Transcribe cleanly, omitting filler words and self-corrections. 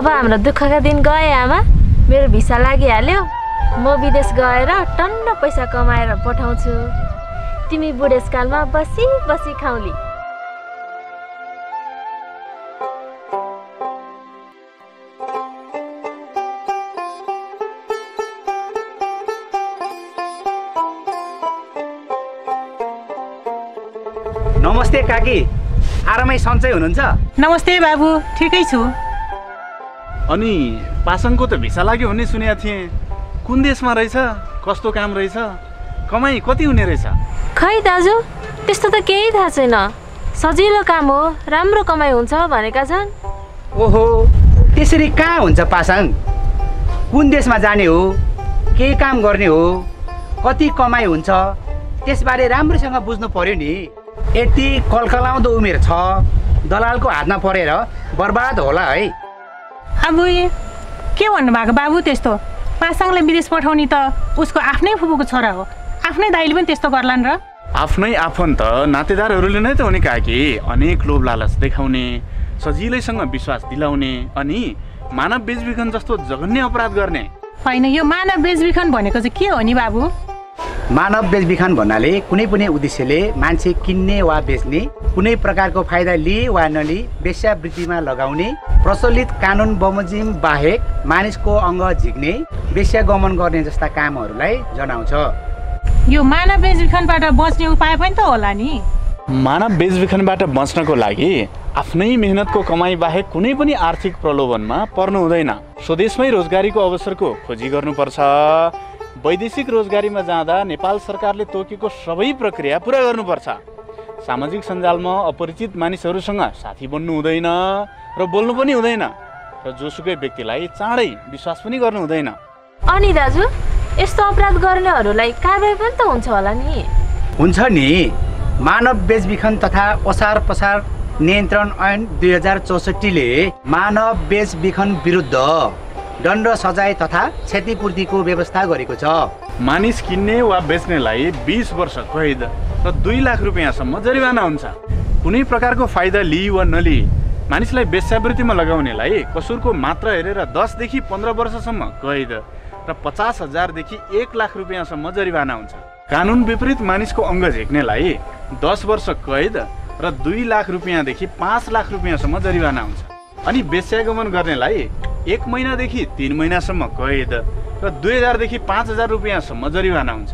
अब हाम्रो दुःखका दिन गए आमा। मेरो भिसा लागिहाल्यो। म विदेश गएर टन्न पैसा कमाएर पठाउँछु। तिमी बुढेसकालमा बसी बसी खाउली। नमस्ते काकी, आरामै सन्चै हुनुहुन्छ? नमस्ते बाबु, ठिकै छु। अनि पासाङको त भिसा लाग्यो भन्ने सुनेको थिएँ। कुन देशमा रहेछ, कस्तो काम रहेछ, कमाई कति हुने रहेछ? खै दाजु, त्यस्तो त केही थाहा छैन। सजिलो काम हो, राम्रो कमाइ हुन्छ भनेका छन्। ओहो, त्यसरी कहाँ हुन्छ पासाङ? कुन देशमा जाने हो, के काम गर्ने हो, कति कमाइ हुन्छ, त्यसबारे राम्रोसँग बुझ्नु पर्यो नि। यति कलकलाउँदो उमेर छ, दलालको हातमा परेर बर्बाद होला है। अब के भन्नुभएको बाबु? त्यस्तो पासाङलाई विदेश पठाउने त उसको आफ्नै फुपूको छोरा हो। आफ्नै दाइले पनि त्यस्तो गर्लान् र? आफ्नै आफन्त नातेदारहरूले नै त हो नि काकी। अनेक लोभ लालच देखाउने, सजिलैसँग विश्वास दिलाउने अनि मानव बेचबिखन जस्तो जघन्य अपराध गर्ने। होइन, यो मानव बेचबिखन भनेको चाहिँ के हो नि बाबु? मानव बेचबिखन भन्नाले कुनै पनि उद्देश्यले मान्छे किन्ने वा बेच्ने, कुनै प्रकारको फाइदा लिए वा नलिई वेश्यावृत्तिमा लगाउने, प्रचलित कानुन बमोजिम बाहेक मानिसको अङ्ग झिक्ने, वेश्यागमन गर्ने जस्ता कामहरूलाई जनाउँछ। यो मानव बेचबिखनबाट बच्ने उपाय पनि त होला नि? मानव बेचबिखनबाट बच्नको लागि आफ्नै मेहनतको कमाई बाहेक कुनै पनि आर्थिक प्रलोभनमा पर्नु हुँदैन। स्वदेशमै रोजगारीको अवसरको खोजी गर्नुपर्छ। वैदेशिक रोजगारीमा जाँदा नेपाल सरकारले तोकेको सबै प्रक्रिया पुरा गर्नुपर्छ। सामाजिक सञ्जालमा अपरिचित मानिसहरूसँग साथी बन्नु हुँदैन र बोल्नु पनि हुँदैन र जोसुकै व्यक्तिलाई चाँडै विश्वास पनि गर्नु हुँदैन। अनि दाजु, यस्तो अपराध गर्नेहरूलाई कारबाही पनि त हुन्छ होला नि? हुन्छ नि। मानव बेचबिखन तथा ओसार पसार नियन्त्रण ऐन 2064ले मानव बेचबिखन विरुद्ध दण्ड, सजाय तथा क्षतिपूर्तिको व्यवस्था गरेको छ। मानिस किन्ने वा बेच्नेलाई 20 वर्ष कैद र 2 लाख रुपियाँसम्म जरिवाना हुन्छ। कुनै प्रकारको फाइदा लिई वा नलिई मानिसलाई वेश्यावृत्तिमा लगाउनेलाई कसुरको मात्रा हेरेर 10 देखि 15 वर्षसम्म कैद र 50,000 देखि 1 लाख रुपियाँसम्म जरिवाना हुन्छ। कानुन विपरीत मानिसको अङ्ग झिक्नेलाई 10 वर्ष कैद र 2 लाख रुपियाँदेखि 5 लाख रुपियाँसम्म जरिवाना हुन्छ। अनि वेश्यागमन गर्नेलाई 1 महिनादेखि 3 महिनासम्म कैद र 2000 देखि 5000 रुपियाँसम्म जरिवाना हुन्छ।